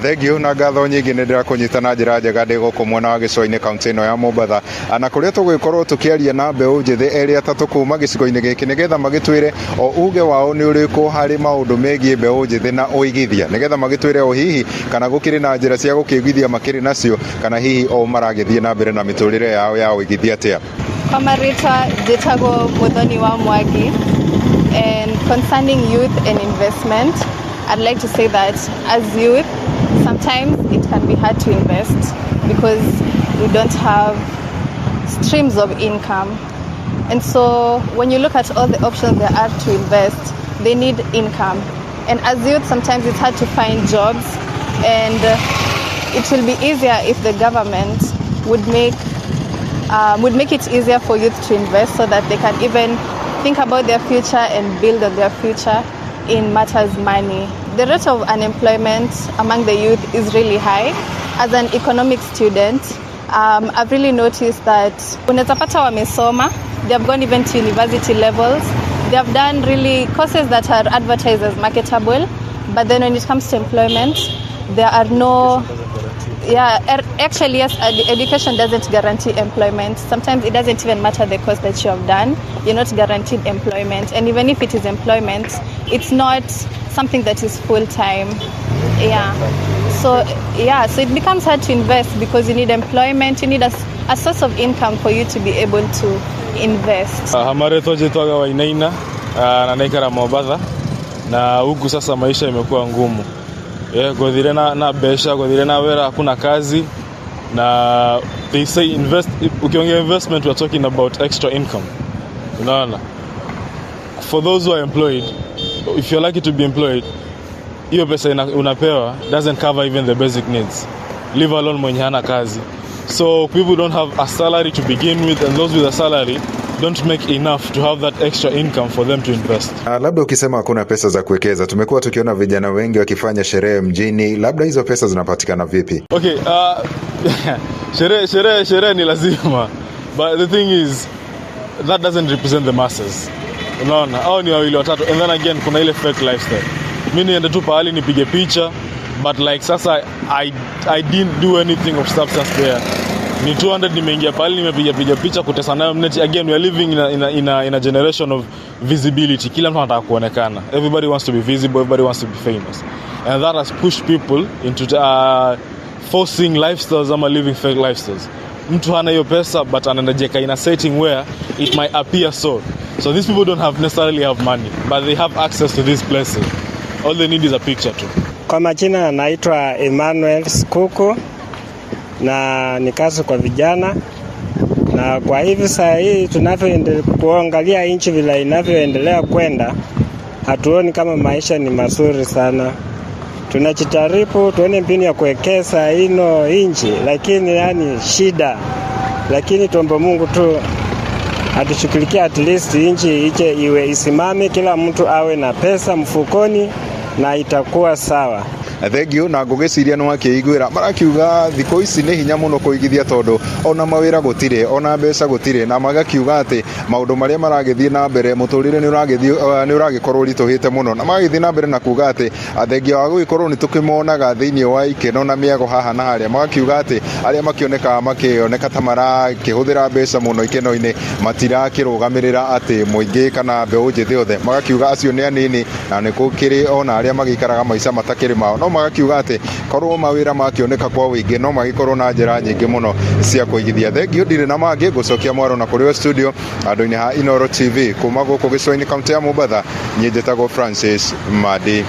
Thengiũ na ngatho nyingĩ, nĩ ndĩrakũnyita na njĩra njega ndĩ gũkũ mwena wa gĩcũa-inĩ, kaunti ĩno ya Mombatha, na kũrĩa tũgũgĩkorwo tũkĩaria na mbeũ njĩthĩ erĩ atatũ kuma gĩcigo-inĩ gĩkĩ, nĩgetha magĩtwĩre o uge wao nĩ ũrĩkũ harĩ maũndũ megiĩ mbeũ njĩthĩ na ũigithia, nĩgetha magĩtwĩre o hihi kana gũkĩrĩ na njĩra cia gũkĩiguithia makĩrĩ nacio, kana hihi o maragĩthiĩ na mbere na mĩtũrĩre yao ya ũigithia atĩa. Kwa marĩtwa njĩtagwo Muthoni wa Mwangi, and concerning youth and investment, I'd like to say that as youth, sometimes it can be hard to invest because we don't have streams of income. And so when you look at all the options there are to invest, they need income. And as youth, sometimes it's hard to find jobs, and it will be easier if the government would make it easier for youth to invest so that they can even think about their future and build on their future in matters money. The rate of unemployment among the youth is really high. As an economic student, I've really noticed that unaweza pata wamesoma, they have gone even to university levels, they have done really courses that are advertised as marketable, but then when it comes to employment, there are no, yeah, actually, yes, education doesn't guarantee employment. Sometimes it doesn't even matter the course that you have done, you're not guaranteed employment. And even if it is employment, it's not something that is full time. Yeah. So, yeah, so it becomes hard to invest because you need employment, you need a source of income for you to be able to invest. Hamaretwa njĩtwaga Wainaina, na naikara Mombatha, na huku sasa maisha imekuwa ngumu. Yeah, gũthire na besha, gũthire na wera, hakuna kazi, na they say invest, ukiongea investment, we are talking about extra income. Unaona? For those who are employed, if you're lucky to be employed, hiyo pesa unapewa doesn't cover even the basic needs, leave alone mwenye hana kazi. So people don't have a salary to begin with, and those with a salary don't make enough to have that extra income for them to invest. Labda ukisema hakuna pesa za kuwekeza, tumekuwa tukiona vijana wengi wakifanya sherehe mjini, labda hizo pesa zinapatikana vipi? Okay, sherehe ni lazima, but the thing is that doesn't represent the masses. Unaona, au ni wawili watatu, and then again kuna ile fake lifestyle. Mi niende tu pahali nipige picha, but like sasa I didn't do anything of substance there. Ni 200 nimeingia pahali, nimepiga piga picha kutesa nayo mneti. Again, we are living in a generation of visibility. Kila mtu anataka kuonekana. Everybody wants to be visible, everybody wants to be famous, and that has pushed people into forcing lifestyles ama living fake lifestyles. Mtu hana hiyo pesa, but anajieka in a setting where it might appear so. So these people don't have necessarily have money, but they have access to these places. All they need is a picture too. Kwa majina naitwa Emmanuel Skuku na ni kazi kwa vijana, na kwa hivi saa hii tunavyoendelea kuangalia nchi vile inavyoendelea kwenda, hatuoni kama maisha ni mazuri sana. Tunajaribu tuone mbinu ya kuwekeza ino nchi, lakini yani shida, lakini tuombe Mungu tu atushughulikie, at least nchi iche iwe isimame, kila mtu awe na pesa mfukoni na itakuwa sawa. Thengio, na ngũgĩciria nĩ wakĩiguĩra marakiuga thikũ ici nĩ hinya mũno kũigithia, tondũ ona mawĩra gũtirĩ, ona mbeca gũtirĩ, na magakiuga atĩ maũndũ marĩa maragĩthiĩ na mbere, mũtũrĩre nĩ ũragĩthiĩ, nĩ ũragĩkorwo ũritũhĩte mũno, na magagĩthiĩ na mbere na kuga atĩ thengia wa gũgĩkorwo nĩ tũkĩmonaga thĩinĩ wa ikeno na mĩago haha na harĩa, magakiuga atĩ arĩa makĩonekaga makĩoneka ta marakĩhũthĩra mbeca mũno ikeno-inĩ matirakĩrũgamĩrĩra atĩ mũingĩ kana mbeũ njĩthĩ othe, magakiuga acio nĩ anini na nĩ gũkĩrĩ ona arĩa magĩikaraga maica matakĩrĩ mao, no magakiuga atĩ korwo mawĩra makĩoneka kwa ũingĩ, no magĩkorwo na njĩra nyingĩ mũno cia kũigithia. Thengio, ndirĩ na mangĩ, ngũcokia mwaro na kũrĩ o studio handũ-inĩ ha Inooro TV kuma gũkũ gĩcũa-inĩ, kaunti ya Mombatha. Niĩ njĩtagwo Francis Madi.